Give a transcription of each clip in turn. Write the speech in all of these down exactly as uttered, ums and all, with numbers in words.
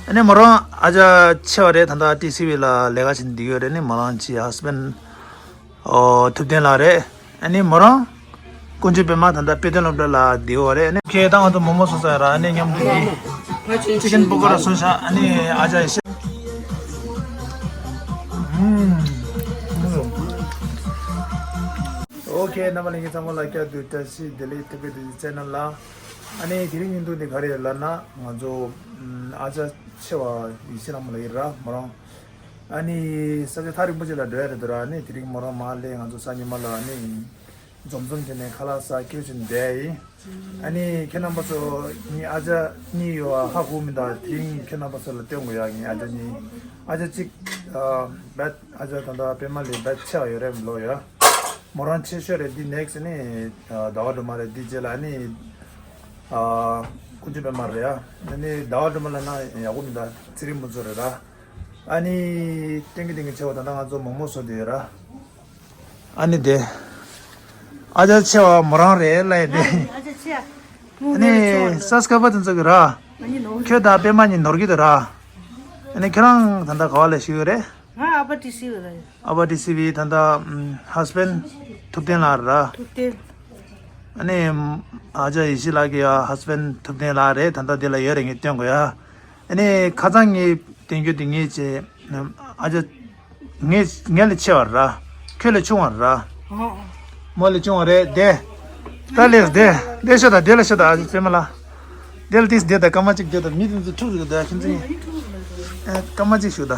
ཨ་ནི་མོ་རང་ཨ་ཅག་ཆེ་བ་རེད། ད་ལྟ་ཊི་སི་ཝི་ལ་ལས་ཀ་བྱེད་བསྡད་ཡོད་རེད། ཨ་ནི་མོ་རང་གི་ཧ་སི་བེན་ཨོ་ཐུབ་བསྟན་ལགས་རེད། ཨ་ནི་མོ་རང་ཀུན་སྤྱོད་པད་མ་ད་ལྟ་དཔེ་སྟོན་སློབ་གྲྭ་ལ་བསྡད་ཡོད་རེད། ཨ་ནི་ཁྱེད་ད་ང་ཚོ་མོག་མོག་བཟོས་ཚར་ར། ཨ་ནི་མཉམ་དུ་ཅི་ཅི་ཀེན་པོ་ཀོ་ར་བཟོས་ཤག་ཨ་ནི་ཨ་ཅག་ཡེ་ཤེས། ཨུམ། ཨོ་ཁེ། རྣམ་པ་ལྷན་རྒྱས་ཚང་མ་ལ་བསྐྱར་དུ་བཀྲ་ཤིས་བདེ་ལེགས། ཐུགས་རྗེ་ཆེ་ཆེ་ནལ་ལ། ཨ་ནི་དེ་རིང་ཉིན་ཐོ་འདི་ག་རེ་ལབ་ན། ང་ཚོ་ཨ་ཅག་ཆེ་བ་ཡེ་ཤེས་ལྷ་མོ་ལགས་ཡིན་ར། མོ་རང་ཨ་ནི་ས་ཆ་ཐག་རིང་པོ་ཅིག་ལ་འགྲོ་ཡ་རེད་འདུག་ར། ཨ་ནི་དེ་རིང་མོ་རང་མར་སླེབས། ང་ཚོ་གཟའ་ཉི་མ་ལ་ཨ་ནི་འཛོམས་འཛོམས་བྱས་ནས་ཁ་ལག་ཟ་ཁྱོད་ཅིག་བསྡད་ཡིན། ཨ་ནི་ཁྱེད་རྣམ་པ་ཚོ་ངའི་ཨ་ཅག་གཉིས་ཡོད་པ་ཧ་གོ་མི་འདུག་དེ་རིང་ཁྱེད་རྣམ་པ་ཚོ་ལ་སྟོན་དགོས་ཡ། ངའི་ཨ་ཅག་གཉིས། ཨ་ཅག་གཅིག་ཨ་བད་ཨ་ཅག་ད་ལྟ་པད་མ་ལས་བད་ཆེ་བ་ཡོད་རེད། ལོ་ཡ། མོ་རང་ཆེ་ཤོས་རེད། འདི་ནེག་སི་ནི་ཟླ་བ་སྒྲོལ་མ་རེད། འདི་རྗེས་ལ་ནི་ཨ་ཀུན་སྤྱོད་པད་མ་རེད་ཡ། ཨ་ནི་ཟླ་བ་སྒྲོལ་མ་ལབ་ན་ཡག་པོ་མི་འདུག་ཚེ་རིང་ཕུན་ཚོགས་རེད་ར། ཨ་ནི་ཏན་གི་ཏན་གི་ཆེ་བ་ད་ལྟ་ང་ཚོ་མོག་མོག་བཟོས་བསྡད་ཡོད་ར། ཨ་ནི་དེ། ཨ་ཅག་ཆེ་བ་མོ་རང་རེད་ལབ་ཡ་དེ། ཨ་ཅག་ཆེ་བ། ཨ་ནི་སབ་སི་ཀ་རའི་བར་དེ་ཚོ་གི་ར། ང་གཉིས་ནོར། ཁྱོད་དང་པད་མ་གཉིས་ནོར་གི་འདུག་ར། ཨ་ནི་ཁྱེད་རང་ད་ལྟ་ག་བ་ལ་བཞུགས་ཡོད་རེད། ང་ཨ་ཕ་ཊི་སི་ཝི་ལ་ཡོད། ཨ་ཕ་ཊི་སི་ཝི་ད་ལྟ་ཧ་སི་བེན་ཐུབ་བསྟན་ལགས་ར། ཐུབ་བསྟན། ཨ་ནི་ཨ་ཅག་ཡེ་ཤེས་ལགས་ཀྱི་ཡ་ཧ་སི་བེན་ཐུབ་བསྟན་ལགས་རེད། ད་ལྟ་འདི་ལ་ཡོད་རེད། ངས་སྟོན་དགོས་ཡ། ཨ་ནི་ཁ་སང་ངས་བསྟན་རྒྱུ་དེ་ངས་བྱས། ཨ་ཅག་ངས་ངས་ལས་ཆེ་བ་ར། ཁྱོད་ལས་ཆུང་བ་ར། ཨོ། མོ་ལས་ཆུང་བ་རེད་དེ། ད་ལས་དེ་དེ་ཤོད་ད། དེ་ལ་ཤོད་ད། ཨ་ཅག་པད་མ་ལགས། དེ་ལ་ཏིས་དེ་ད་སྐར་མ་གཅིག་དེ་ད་མི་དེ་ཚོ་འཁྲུག་རེད་ད། ཁྱེད་ཚོ་ཨེ་སྐར་མ་གཅིག་ཞུ་ད།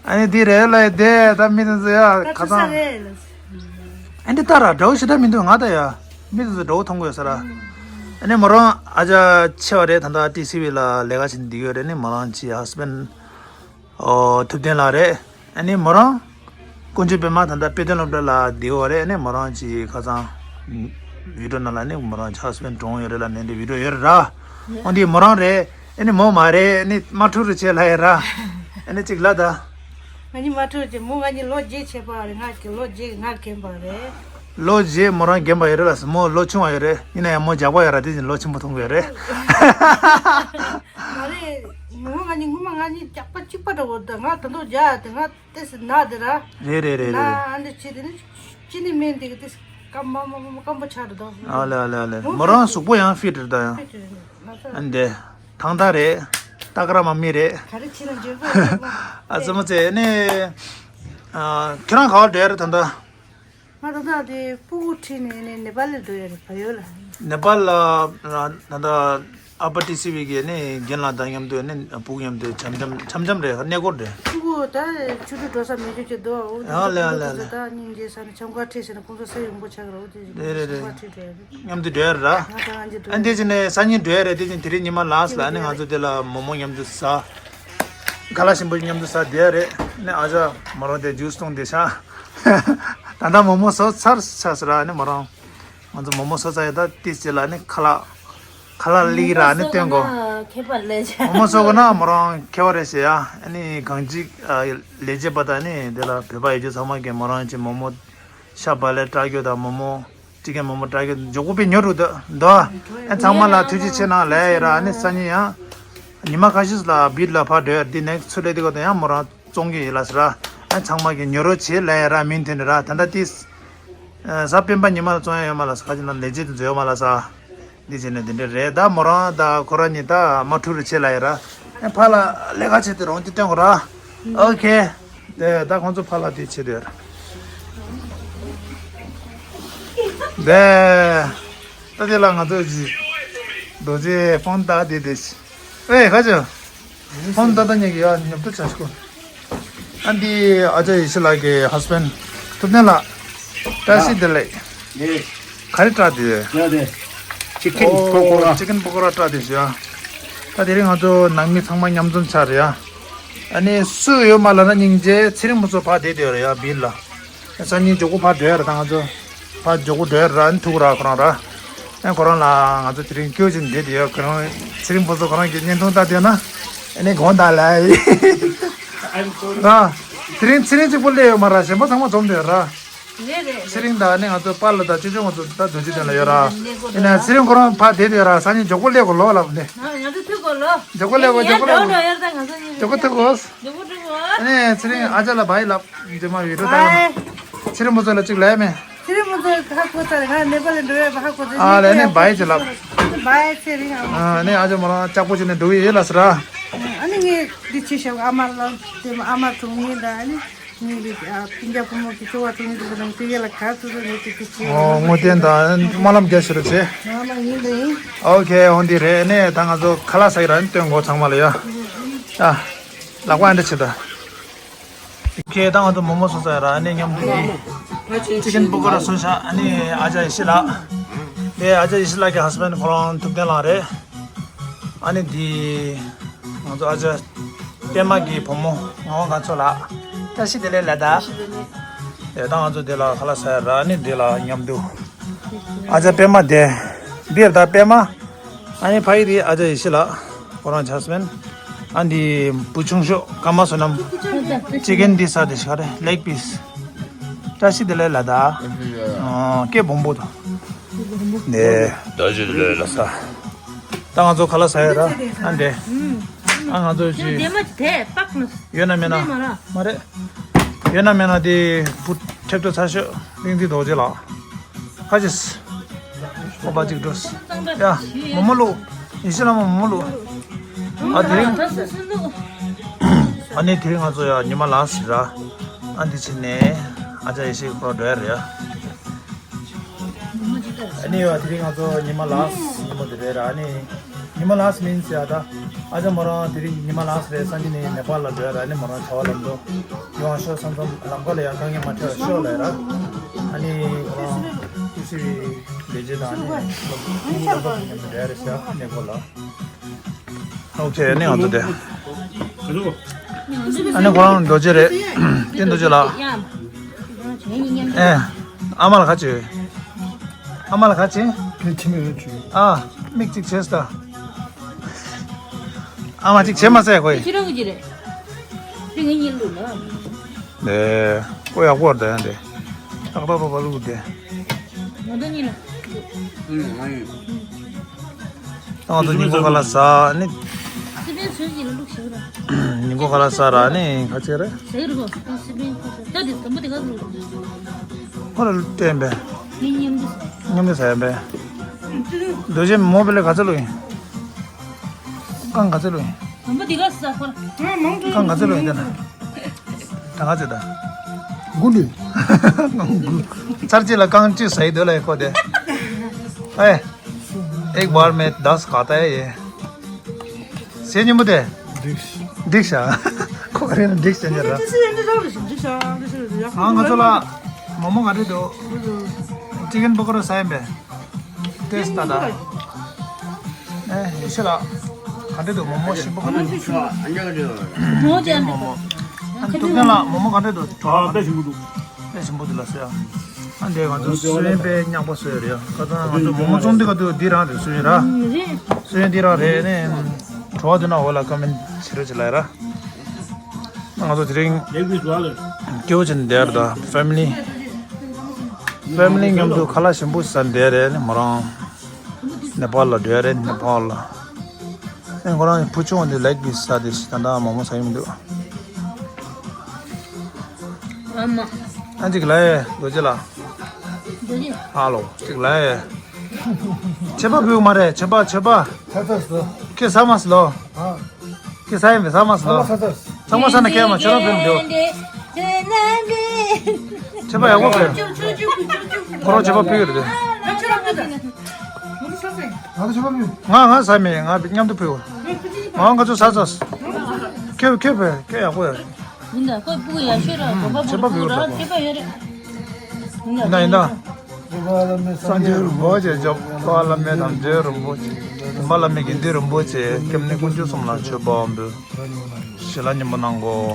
ཨ་ནི་དེ་རེད་ལ་དེ་ད་མི་དེ་ཚོ་ཡ་ད་ཁ་ཁྲུ་ས་སང་རེད་ལ། ཨ་འདི་ལྟ་ར་འདྲ་བོ་ཞེ་དྲག་མི་འདུག་ང་ད་ཡ། མི་དེ་ཚོ་འདྲ་བོ་མཐོང་གི་ཡོད་ས་ར། ཨ་ནི་མོ་རང་ཨ་ཅག་ཆེ་བ་རེད། ད་ལྟ་ཊི་སི་ཝི་ལ་ལས་ཀ་བྱེད་བསྡད་ཡོད་རེད། ཨ་ནི་མོ་རང་གི་ཧ་སི་བེན་ཨོ་ཐུབ་བསྟན་ལགས་རེད། ཨ་ནི་མོ་རང་ཀུན་སྤྱོད་པད་མ་ད་ལྟ་དཔེ་སྟོན་སློབ་གྲྭ་ལ་བསྡད་ཡོད་རེད། ཨ་ནི་མོ་རང་གི་ཁ་སང་བི་ཌི་ཡོ་ནང་ལ་ནི་མོ་རང་གི་ཧ་སི་བེན་གྲོངས་ཡོད་རེད་ལབ་ནས་འདི་བི་ཌི་ཡོ་ཡོད་རེད་ར། འོ་འདི་མོ་རང་རེད། ཨ་ནི་མོ་མ་རེད། ཨ་ནི་དམག་འཁྲུག་རུ་བྱེད་ལ་ཡོད་ར། ཨ་ནི་གཅིག་ལ་ད། ང་གཉིས་མ་འཁྲུག་ཅིག་མོ་ང་གཉིས་ལོ་བརྒྱད་ཆད་པ་རེད། ང་གི་ལོ་བརྒྱད་ང་རྒན་པ་རེད། ལོ་བརྒྱད་མོ་རང་རྒན་པ་ཡོད་རེད་ལ། མོ་ལོ་ཆུང་བ་ཡོད་རེད། ཡིན་ན་ཡང་མོ་རྒྱགས་པ་ཡོད་ར། དེ་བཞིན་ལོ་ཆེན་པོ་མཐོང་གི་ཡོད་རེད། མ་རེད། མོ་ང་གཉིས་སྔོན་མ་ང་གཉིས་རྒྱགས་པ་གཅིག་པ་འདྲ་བོ་ད། ང་ད་དུང་རྒྱགས་ཏེ་ང་ཏེ་སི་ན་དེ་ར། རེད་རེད་རེད་ན་རེད། ཨ་འདི་ཆེ་དེ་ནི་ཅི་ནི་མིན་དེ་གི་ཏེ་སི་སྐམ་མ་མ་མ་སྐམ་པོ་ཆགས་འགྲོ་ད། ཨ་ལེ་ཨ་ལེ་ཨ་ལེ། མོ་མོ་རང་གཟུགས་པོ་ཡང་ཕིཊ་རེད་ད་ཡང་། ཕིཊ་རེད་ན་ས། ཨ་འདི། ཐང་ཐང་རེད། ཏ་ཀ་ར་མ་མི་རེད། ག་རེ་བྱས་ན་འཇོན་པོ་ཡོད་ན། ཨ་ཙི་མོ་ཙེ་ནི། ཨ་ཁྱོད་རང་ག་བར་འགྲོ་ཡ་རེད་ད་ལྟ། ང་ད་ལྟ་དེ་སྤུ་གུ་ཁྲིད་ནས་ནི་ནེ་པཱལ་ལ་འགྲོ་ཡ་རེད། བལ་ཡུལ་ལ། ནེ་པཱལ་ལ་ད་ལྟ་ཨ་ཕ་ཊི་སི་ཝི་གི་ནི་རྒན་ལགས་དང་མཉམ་དུ་ནི་སྤུ་གུ་མཉམ་དུ་འཆམ་འཆམ་འཆམ་འཆམ་རེད། གནས་སྐོར་རེད། སྤུ་གུ་ད་ཆུ་ཕྲུག་འགྲོ་ས་མེད་རྒྱུ་ཅིག་འདུག་ཨོ་ཨ་ལེ་ཨ་ལེ་ཨ་ལེ། ད་སྙིང་རྗེ་ས་ནི་འཆམ་ག་ཁྲིད་ཟེར་ན་ཁོང་ཚོ་སེམས་ཡོང་པོ་ཆགས་རེད། ཨོ་དེ་རེད་རེད་རེད། འཆམ་ག་ཁྲིད་རེད། མཉམ་དུ་འགྲོ་ཡ་ར། ང་དང་ཨ་ཅེ་འགྲོ་ཨ་འདི་ཅི་ནས་སང་ཉིན་འགྲོ་ཡ་རེད། དེ་ཅིན་དེ་རིང་ཉི་མ་ལགས་ལ་ནི་ང་ཚོ་དེ་ལ་མོག་མོག་མཉམ་དུ་ཟ། ཁ་ལག་ཞིམ་པོ་མཉམ་དུ་ཟ་བསྡད་ཡ་རེད། ནི་ཨ་ཅག་མོ་རང་དེ་ཇུས་བཏུང་བསྡད་ཤག་ད་ལྟ་མོག་མོག་བཟོས་ཚར་ཚར་ཟེར་ར། ནི་མོ་རང་ང་ཚོ་མོག་མོག་བཟོས་ཚར་ཡ། ད་ཏིས་ཅི་ལ་ནི་ཁ་ལག་ཁ་ལག་ལི་ར་ནི་སྟོན་གོ། མོག་མོག་བཟོ་གོ་ན་མོ་རང་ཁྱད་པར་རེད་ཟེར་ཡ། ཨ་ནི་གང་ཅི་ལས་བྱེད་པ་དང་ནི་དེ་ལ་བོད་པ་ཡོད་རྒྱུ་ཚང་མ་གི་མོ་རང་ཅི་མོག་མོག་ཤ་བག་ལེབ་སྐྲག་རྒྱུ་དང་མོག་མོག་ཅི་གེ་མོག་མོག་སྐྲག་རྒྱུ་མགྱོགས་པོ་པའི་ཉོ་རུ་འདུག་འདུག་ཨ་ཚང་མ་ལ་ཐུགས་རྗེ་ཆེ་གནང་ལབ་ཡ་ཡིན་ར། ཨ་ནི་སང་ཉིན་ཡང་ཉི་མ་ཁ་ཤས་ལ་བིད་ལ་ཕར་འགྲོ་ཡ། འདི་ནེག་ཚུར་སླེབས་དུས་སྐབས་དུ་ཡང་མོ་རང་བཙོང་གི་ཡིན་ལ་ཟེར་ར། ཨ་ཚང་མ་གི་ཉོ་རོགས་བྱེད་ལབ་ཡ་ར། མིན་དེ་ནི་ར་ད་ལྟ་ཏིས། གཟའ་སྤེན་པ་ཉི་མ་ལ་བཙོང་ཡ་ཡོད་མ་ལ་ཟེར། ཁ་ཅིག་ན་ལས་བྱེད་དུ་འཛུལ་ཡོད་མ་ལ་ཟེར། འདི་བྱས་ནས་འདི་འདྲ་རེད། ད་མོ་རང་ད་ཁོ་རང་གཉིས་ད་མ་ཐུག་རུ་ཆེ་ལ་ཡ་ར། ཨ་ཕ་ལ་ལས་ཀ་བྱེད་དུ་རོང་དེ་སྟོན་གོ་ར། ཨོ་ཁེ། དེ་ད་ཁོང་ཚོ་ཕ་ལ་དེ་བྱེད་དུ་ཡ་ར། དེ། ད་དེ་ལ་ང་ཚོ་ཅི། རྡོ་རྗེ་ཕོན་ད་དེ་དེ་ཤི། ཨེ་ཁ་ཅོ། ཕོན་ད་ད་ཉེ་གི་ཡ་ཉོབ་ཏུ་ཆ་ཤི་ཁོ། ཨ་འདི་ཨ་ཅག་ཡེ་ཤེས་ལགས་ཀྱི་ཧ་སི་བེན་ཐུབ་བསྟན་ལགས། བཀྲ་ཤིས་བདེ་ལེགས། ལེགས། ག་རེ་སྐྲག་དེ། ཡ་དེ། ཅི་ཀེན་པོ་ཀོ་ར། ཅི་ཀེན་པོ་ཀོ་ར་སྐྲག་དེ་ཞུ་ཡ། ད་དེ་རིང་ང་ཚོ་ནང་མི་ཚང་མ་མཉམ་འཛོམས་ཆགས་རེད་ཡ། ཨ་ནི་སུ་ཡོད་མ་ལབ་ན་སྙིང་རྗེ་ཚེ་རིང་ཕུན་ཚོགས་ཕར་བསྡད་དེ་ཡོད་རེད་ཡ་བིལ་ལ། སང་ཉིན་མགྱོགས་པོ་ཕར་འགྲོ་ཡ་རེད་ད་ང་ཚོ། ཕར་མགྱོགས་པོ་འགྲོ་ཡ་རེད་ཨ་ནི་ཐུག་ར་ཁོ་རང་ར། ཨ་ཁོ་རང་ལ་ང་ཚོ་དེ་རིང་སྐྱོ་ཅིག་བསྡད་དེ་ཡོད། ཁོ་རང་ཚེ་རིང་ཕུན་ཚོགས་ཁོ་རང་གི་བརྙན་ཐུང་ལྟ་དེ་ན་ཨ་ནི་དགོངས་དག་ལ་ཡིན། ར། དེ་རིང་ཚེ་རིང་གཅིག་པོ་སླེབས་ཡོད་མ་ར། གཞན་པ་ཚང་མ་འཛོམས་དེ་ཡོད་ར། རེད་རེད། ཚེ་རིང་དང་ནི་ང་ཚོ་པཱ་ལགས་དང་ཅོ་ཅོ་ང་ཚོ་ད་རྡོ་རྗེ་གདན་ལ་ཡོད་ར། ཡིན་ན་ཚེ་རིང་ཁོ་རང་ཕར་བསྡད་དེ་ཡོད་ར། སང་ཉིན་མགྱོགས་པོ་སླེབས་དགོས་ལོ་ལབ་ནས། ང་ཚོ་ཐུག་དགོས་ལོ། མགྱོགས་པོ་སླེབས་དགོས། མགྱོགས་པོ་སླེབས་དགོས། ཡར་འགྲོ་ཡར་ད་ང་ཚོ་གཉིས་མགྱོགས་པོ་ཐུག་དགོས། མགྱོགས་པོ་ཐུག་དགོས། ཨ་ནི་ཚེ་རིང་ཨ་ཅག་ལ་བའི་ལབ་འདི་མ་ཡོད་ར་ད། ཚེ་རིང་མོ་ཚོ་ལ་གཅིག་ལབ་མེད། ཚེ་རིང་མོ་ཚོ་ཧ་གོ་ཚར་རེད། ང་ནེ་པ་ལ་འགྲོ་ཡས་ཧ་གོ་ཚར། ཨ་ལས་ནས་བའི་ཅི་ལབ། བའི་ཚེ་རིང་ཨ་མ། ཨ་ནི་ཨ་ཅག་མོ་རང་ལྕགས་པོ་བྱས་ནས་འགྲོ་གི་ཡོད་ལ་ཟེར་ར། ཨ་ནི་ངས་འདི་ཆེ་ཞབས་ཨ་མ་ལ་དེ་ཨ་མ་གྲོངས་ཉིན་དང་ཨ་ནི། ངེད་ཀྱི་ཨ་སྤུན་ཀྱག་བུ་མོ་གི་ཁྱོ་ག་དྲུང་ཡིག་འདུག་གི་དང་དེ་ག་ལ་ག་ཚོད་ཚོད་ངེད་ཀྱི་དེ་བྱེད། ཨོ་དངོས་བསྟན་དང་སྨོན་ལམ་རྒྱ་ཆེ་རུ་བྱེད། ང་མ་ཡིན་དང་ཡིན། ཨོ་ཁེ། འོན་ཏེ་རེད། ནས་ད་ང་ཚོ་ཁ་ལག་ཟ་གི་ར་ནི་སྟོན་གོ་ཚང་མ་ལ་ཡ། ཨ་ལག་པ་ཨ་འདྲ་བྱེད་ད། ཨོ་ཁེ། ད་ང་ཚོ་མོག་མོག་ཟ་ས་ཡ་ར་ནི་མཉམ་དུ་ཅི་ཀན་པོ་ཀོ་ར་སོ་ཤ། ཨ་ནི་ཨ་ཅག་ཡེ་ཤེས་ལགས། ཨེ་ཨ་ཅག་ཡེ་ཤེས་ལགས་ཀྱི་ཧ་སི་བྷེན་ཁོ་རང་ཐུབ་བསྟན་ལགས་རེད། ཨ་ནི་འདི་ང་ཚོ་ཨ་ཅག་པད་མ་གི་བུ་མོ་ངག་དབང་དཀར་མཚོ་ལགས། བཀྲ་ཤིས་བདེ་ལེགས་ལགས་ད། ཨེ་ད་ང་ཚོ་འདི་ལ་ཁ་ལག་ཟ་ཡ་ར་ནི་འདི་ལ་མཉམ་དུ། ཨ་ཅག་པད་མ་དེ། འདི་ད་པད་མ། ཨ་ནི་ཕ་ཡི་དེ་ཨ་ཅག་ཡེ་ཤེས་ལགས་ཁོ་རང་ཧ་སི་བྷེན། ཨ་འདི་བུ་ཆུང་ཤོས་ཀརྨ་བསོད་ནམས། ཅི་ཀན་འདི་ཟ་དེ་ཤ་རེད། ལེག་པིས། བཀྲ་ཤིས་བདེ་ལེགས་ལགས་ད། ཨ་སྐད་སྦོམ་པོ་དང་། ནས་བཀྲ་ཤིས་བདེ་ལེགས་ལགས་ས། ད་ང་ཚོ་ཁ་ལག་ཟ་ཡ་ར། ཨ་འདྲེ། ཨ་ང་ཚོ་ཅི། དེ་མ་དེ་པག་ནི། ཡོད་ན་མེད་ན། མ་ར། མ་རེད། ཡོད་ན་མེད་ན་དེ་བུ་ཁྲེབ་ཏོ་ཚ་ཤོས་གླིང་རྩེ་རྡོ་རྗེ་ལགས། ཁ་ཅིས། ཨོ་པ་ཅིག་འགྲོ། ཡ། མོ་མོ་ལུ། ཡེ་ཤེས་ལགས་མོ་མོ་ལུ། ཨ་དེ་རིང་། ཨ་ནི་དེ་རིང་ང་ཚོ་ཡ་ཉི་མ་ལ་སི་ར། ཨ་འདི་ཕྱིན་ནས་ཨ་ཅག་ཡེ་ཤེས་ཁོ་འགྲོ་ཡ་རེད་ཡ། ཨ་ནི་ཡ་དེ་རིང་ང་ཚོ་ཉི་མ་ལ་སི་ཉི་མ་དེ་རེད་ར། ཨ་ནི་ཉི་མ་ལ་སི་མིན་སི་ཡ་ད། ཨ་ཅག་མོ་རང་དེ་རིང་ཉི་མ་ལ་སི་རེད། སང་ཉིན་ནས་ནེ་པཱལ་ལ་འགྲོ་ཡ་ར། ཨ་ནི་མོ་རང་བྱ་བ་ལམ་འགྲོ་ཡོང་ཤོག་བསམ་བསམ་ལམ་ཁ་ལ་ཡ་དཀའ་ངལ་མ་འཕྲད་པ་ཤོག་ལ་ཡ་ར། ཨ་ནི་ཁོ་རང་ཏི་སི་བི་ལས་བྱེད་དང་ཨ་ནི་སློབ་སློབ་པ་དང་མཉམ་དུ་འགྲོ་ཡ་རེད་ཤག་ནེ་པཱལ་ལ། ཨོ་ཁེ། ཨ་ནི་ང་ཚོ་དེ། ཨ་ནི་ཁོ་རང་རྡོ་རྗེ་རེད། བསྟན་རྡོ་རྗེ་ལགས། ཨེ། ཨ་མ་ལ་ག་ཅི། ཨ་མ་ལ་ག་ཅི། ཕལ་ཆེར་མེད་རེད་ཅུ། ཨ། མིག་ཅིག་བྱས་ད། ཨ་མ་ཅིག་བྱས་མ་ཟེར་ཁོས། ཁྱེད་རང་གི་རེད། དེ་ངའི་ཉིན་ལུགས་ལ། ཨེ། ཁོ་ཡག་པོ་རེད་ཡང་དེ། ཨ་པ་པ་པ་ལུགས་དེ། ང་ཚོ་གཉིས་ལ། ང་ཚོ་ཉིན་གུང་ཁ་ལག་ཟ་ནི། སི་པན་སུ་ཡིན་ལུགས་ཞིག་ར། ཉིན་གུང་ཁ་ལག་ཟ་ར་ནི་ཁ་ཆེ་རེད། ཟེར་རོ། སི་པན་ཁ་ཆེ། ད་དེ་དམ་པོ་དེ་ག་ལུགས། ཁོ་ལ་ལུགས་བསྟན་པས། ངའི་མཉམ་དུ་ཟ། མཉམ་དུ་ཟ་ཡ་པས། རྡོ་རྗེ་མོ་བེ་ལེ་ག་ཚོད་ལུགས་ཡིན། རྐང་ག་ཚོད་ལུགས་ཡིན། དམ་པོ་དེ་ག་ཟ་ཁོ་ར། རྐང་ག་ཚོད་ལུགས་ཡིན་ད་ན། ད་ག་ཚོད་ད། དགུ་ལུགས། ཚར་གཅིག་ལ་རྐང་གཅིག་ཟ་ཡི་འདོད་ལ་ཡི་ཁོ་དེ། ཨེ། एक बार में दस खाता है ये। ཟས་སྙིང་པོ་དེ། འགྲིག་འགྲིག་ཤག་ཁོ་ག་རེ་ན་འགྲིག་ཟེར་ཉེ་ར། ཨ་ང་ཚོ་ལ་མོག་མོག་ག་འདྲ་འདུག་ཅི་ཀན་པོ་ཀོ་ར་ཟ་ཡིན་པས། ཏེས་ད་ད། ཨེ་ཡེ་ཤེས་ལགས། ག་འདྲ་འདུག་མོག་མོག་ཞིམ་པོ་ག་འདྲ་འདུག་མོག་ཅན་མོག་མོག་ཨ་ཐུབ་བསྟན་ལགས་མོག་མོག་ག་འདྲ་འདུག་ཨ་དཔེ་ཞིམ་པོ་འདུག་དཔེ་ཞིམ་པོ་འདུག་ལགས་ཟེར་ཡ། ཨ་འདྲས་ང་ཚོ་སུ་ཡིན་པས་ཉག་པ་སུ་ཡོད་རེད་ཡ། ཁ་སང་ང་ཚོ་མོག་མོག་བཙོང་དུས་ག་དུས་འདི་རང་རེད་སུ་ཡིན་ར། སུ་ཡིན་འདི་རང་རེད་ནས། བྲོ་བ་འདུག་ན་འོ་ལ་ཀོ་མེན་བྱེད་རོགས་བྱེད་ལ་ཡ་ར། ང་ཚོ་དེ་རིང་སྐྱིད་པོ་བྱས་ནས་བསྡད་རེད་ད་ཕེ་མི་ལི། ཕེ་མི་ལི་མཉམ་དུ་ཁ་ལག་ཞིམ་པོ་ཟ་བསྡད་རེད་ནས་མོ་རང་། ནེ་པཱལ་ལ་འགྲོ་ཡ་རེད་ནེ་པཱལ་ལ། ཨེ་ཁོ་རང་བུ་ཆུང་བ་འདི་ལེག་པིས་ཟ་དེ་ད་ལྟ་མོག་མོག་ཟ་ཡི་མི་འདུག་ཨ་མ། ཨ་ཅིག་ལ་ཡེ་རྡོ་རྗེ་ལགས། རྡོ་རྗེ། ཧ་ལོ་ཅིག་ལ་ཡེ། ཆད་པ་ཕུལ་མ་རེད་ཆད་པ་ཆད་པ། ད་ལྟ་སོ། ཁྱེད་ཟ་མ་སི་ལོ། ཨ། ཁྱེད་ཟ་ཡིན་པས་ཟ་མ་སི་ལོ། ཟ་མ་ཟ་ན་ཁྱེད་མ་ཁྱེད་རང་ཕུལ་མི་འདུག་ཆད་པ་ཡག་པོ་ཕུལ། ཁོ་རང་ཆད་པ་ཕུལ་གི་རེད། ང་ཚོ་ཆད་པ་ཕུལ་ཡོད་རེད། ང་ང་ཟ་མེད་ང་མཉམ་དུ་ཕུལ། ང་ང་ཚོ་ཟ་ཟ། ཁྱོད་ཁྱོད་ཕུལ་ཁྱོད་ཡག་པོ་ཡོད། ཡིན་ད་ཁོ་སྤུ་གུ་ཡག་ཤོས་ར་གོ་པ་ཆད་པ་ཕུལ་ཡོད་ར། ཆད་པ་ཡོད་རེད། ཡིན་ད་ཡིན་ད། སངས་རྒྱས་རིན་པོ་ཆེ་མཆོག་འཕགས་པ་བླ་མེད་དམ་ཆོས་རིན་པོ་ཆེ། བུམ་པ་བླ་མེད་དགེ་འདུན་རིན་པོ་ཆེ། སྐྱབས་གནས་དཀོན་མཆོག་གསུམ་ལ་མཆོད་པ་འབུལ། ཞལ་ལག་མཉེས་པོ་གནང་གོ།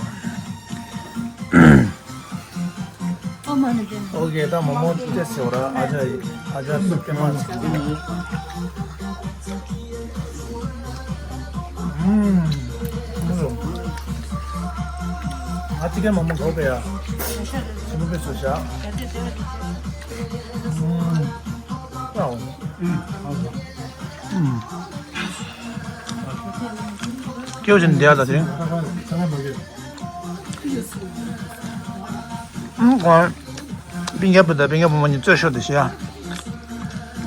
ཨོ་མ་ནི་དེ། ཨོ་ཀེ་ད་མོག་མོག་ཏེས་ཟེར་བ་ར་ཨ་ཅག་ཨ་ཅག་སྐྱེ་མ་ཚིག་ཨུམ། ང་ཅི་ག་མོག་མོག་གོ་གི་ཡ། ནུབ་པའི་སོ་ཤ། ཨུམ། ཨུམ། སྐྱེའུ་ཅན་འདི་ཡ་ད་དེ། ཨུམ། ཁོང་སྤུན་ཀྱག་བུ་དང་སྤུན་ཀྱག་བུ་མོ་གཉིས་རྩོད་ཤོག་དེ་ཤི་ཡ།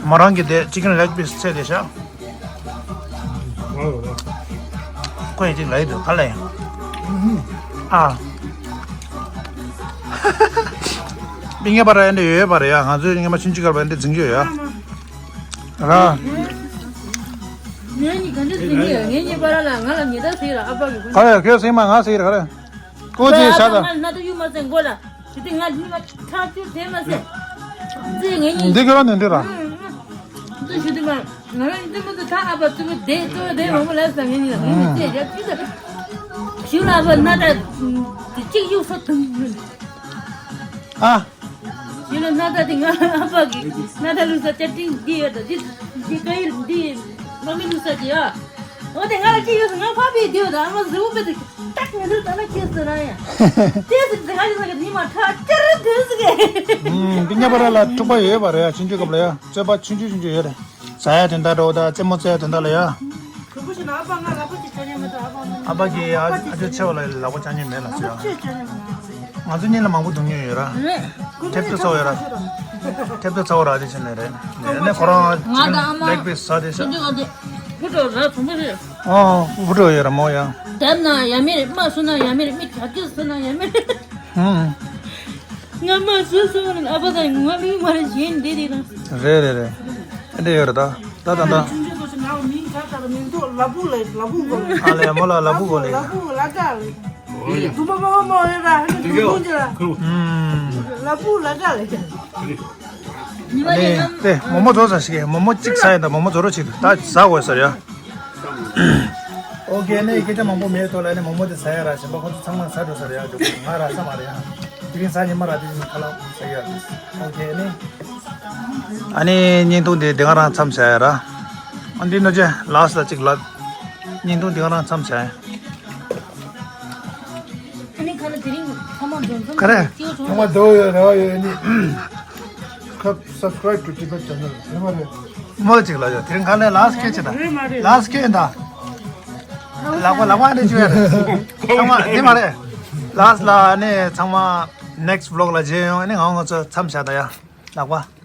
མོ་རང་གི་དེ་ཅི་ཀན་ལེག་པིས་ཚད་དེ་ཤ། ཁོ་ཡི་ཅིག་ལ་ཡི་འདུག་ག་ལ་ཡ། ཨ། སྤུན་ཀྱག་བར་ཨེ་འདྲ་ཡོད་ཡོད་པ་རེད་ཡ། ང་ཚོའི་སྔོན་མ་ཆུང་ཆུང་སྐབས་ལ་ཨེ་འདྲ་འཛིང་རྒྱུ་ཡོད་ཡ། ར། ངེད་གཉིས་ག་འདྲ་འཛིང་གི་ཡོད། ངེད་གཉིས་བར་ལ་ང་ལ་ཉེས་ད་ཟེར་ལ་ཨ་ཕ་གི་ག་ལ་ཡ་ཁྱོད་ཟེར་མ་ང་ཟེར་ག་ལ་ཡ། ཀོ་ཅི་ཤ་ད། ང་ན་ད་ཡུ་མ་ཟེར་མགོ་ལ། དེ་དེ་ང་ཉི་མ་ཁྲག་སྐྱུར་དེ་མ་ཟེར། ཙེ་ངེད་གཉིས། འདི་ག་ནས་འདི་ར། ཙེ་ཞུ་དེ་མ། ང་རང་ཉིད་མ་ད་ད་ཨ་ཕ་ཙེ་མོ་དེ་ཙེ་མོ་དེ་མ་མོ་ལ་ཟ་ངེད་གཉིས་ལ་ངེད་གཉིས་ཙེ་ར་ཙེ་ཟ། ཞུ་ལ་ཨ་ཕ་ན་ད་དེ་གཅིག་གཡུག་ས་དང་། ཨ། ཡིན་ན་སྣ་ཐག་དེ་ང་ཨ་ཕ་གི་སྣ་ཐག་བླུགས་ས་བཅའ་སྒྲིག་འདི་ཡོད་ད། འདི་འདི་ཀ་ཡིར་འདི་དམག་མི་བླུགས་ས་དེ་ཡ། འོ་དེ་ང་ལ་ཅི་ཡོད་ཟེར་ང་ཕ་བི་དེ་ཡོད་ད། ཨ་མ་ཟེར་བོ་པེ་དེ་ཏག་ཉན་དུ་ད་ན་ཁྱེད་ཟེར་ན་ཡ། དེ་ཟེར་ཟེར་ང་ཡོད་ས་གི་ནི་མ་ཁྲ་ཅར་དེ་ཟེར་གི། ཨུམ། འདི་ཉ་པ་ར་ལ་འཁྲུག་པ་ཡོད་པ་རེད་ཡ། ཆུང་ཆུང་སྐབས་ལ་ཡ་རྩོད་པ་ཆུང་ཆུང་ཆུང་ཆུང་ཡོད་རེད། ཟ་ཡ་དོན་དག་འགྲོ་ད་རྩེད་མོ་རྩེ་ཡ་དོན་དག་ལ་ཡ། གུས་པ་ཞིག་ན་ཨ་ཕ་ང་ལག་པ་གཅིག་བཅག་ཉན་མེད་ད། ཨ་ཕ་ང་ཨ་ཕ་གིས་ཨ་ཨ་ཅག་ཆེ་བ་ལ་ལག་པ་བཅག་ཉན་མེད་ལ་ཟེར་ཨ། ང་ཚོ་གཉིས་ལ་མང་པོ་སྡུག་མྱོང་ཡོད་ར། ཁྲེབ་ཏུ་ཚ་བོ་ཡོད་ར། ཁྲེབ་ཏུ་ཚ་བོ་ར་དེ་བྱས་ནས་རེད། ཨ་ནི་ཁོ་རང་ང་དང་ཨ་མ་ལེག་པིས་ཟ་དེ་ཤ། ཁྱེད་ཚོ་ག་དེ་བུ་གྲོགས་ར་བུ་མོ་རེད། ཨོ་བུ་གྲོགས་ཡོད་ར་མོ་ཡ། དེབ་ན་ཡ་མེད་རེད། མ་སུ་ན་ཡ་མེད་རེད། མི་ག་གེ་སུ་ན་ཡ་མེད་རེད། ཧུམ། ང་མ་སུ་སུ་ཨ་ཕ་དང་ང་མི་མ་རེད་གཞན་འདི་རེད་ན། རེད་རེད་རེད། ཨེ་འདྲ་ཡོད་རེད་ད། ད་ད་ད། ཆུང་ཆུང་ཚོ་ཞིག་ང་མིང་ག་ད་ལ་མིང་ཐོག་ལ་བུ་ལ་ལ་བུ་གོ་ལ། ཨ་ལེ་མོ་ལ་ལ་བུ་གོ་ལེ། ལ་བུ་ལ་ཀ་ལེ། དུ་མ་མ་མ་ཡོད་ལ་ཧ་ནི་དུ་མ་ཅི་ལ། ལ་བུ་ལ་ཀ་ལེ། ཨ་ནི་དེ་མོ་མོ་བཟོ་ས་ཞིག་མོ་མོ་གཅིག་ཟ་ཡིན་ད། མོ་མོ་བཟོ་རོགས་བྱེད་ད། ཟ་དགོས་ཟེར་ཡ། ཨོ་ཁེ། ནི་སྐད་ཆ་མང་པོ་མེད་དོ་ལ་ནི་མོ་མོ་དེ་ཟ་ཡ་ར་ཞིམ་པ་ཁོ་ཚོ་ཚང་མ་ཟ་འགྲོ་ས་རེད་ཡ། ང་ར་ས་མ་རེད་ཡ། དེ་རིང་ས་ཉི་མ་ར་དེ་རིང་ཁ་ལག་ཟ་ཡ་རེད། ཨོ་ཁེ་ནི། ཨ་ནི་བརྙན་ཐུང་དེ་འདི་ག་རང་མཚམས་བཞག་ཡ་ར། ཨ་འདི་ནོ་ཅེ་ལགས་ལ་གཅིག་ལ། བརྙན་ཐུང་འདི་ག་རང་མཚམས་བཞག་ཡ། ཨ་ནི་ཁ་ལ་དེ་རིང་ཚང་མ་འཛོམས་འཛོམས་ག་རེ། སྐྱིད་པོ་བྱུང་། ཚང་མ་འདོད་ཡོད་རེ་བ་ཡོད་ནི། ཁབ་subscribe to Tibet channel རེད་མ་རེད། མོ་གཅིག་ལ་ཡོད། དེ་རིང་ཁ་ལས་ལགས་སྐད་ཆེ་ད། རེད་མ་རེད། ལགས་སྐད་ད། ལག་པ་ལག་པ་ཨ་ནི་བཅོས་ཡ་རེད། ཚང་མ་དེ་མ་རེད། ལགས་ལ་ཨ་ནི་ཚང་མ་next vlog ལ་མཇལ་ཡོང་། ཨ་ནི་ང་ང་ཚོ་མཚམས་བཞག་ད་ཡ། ལག་པ།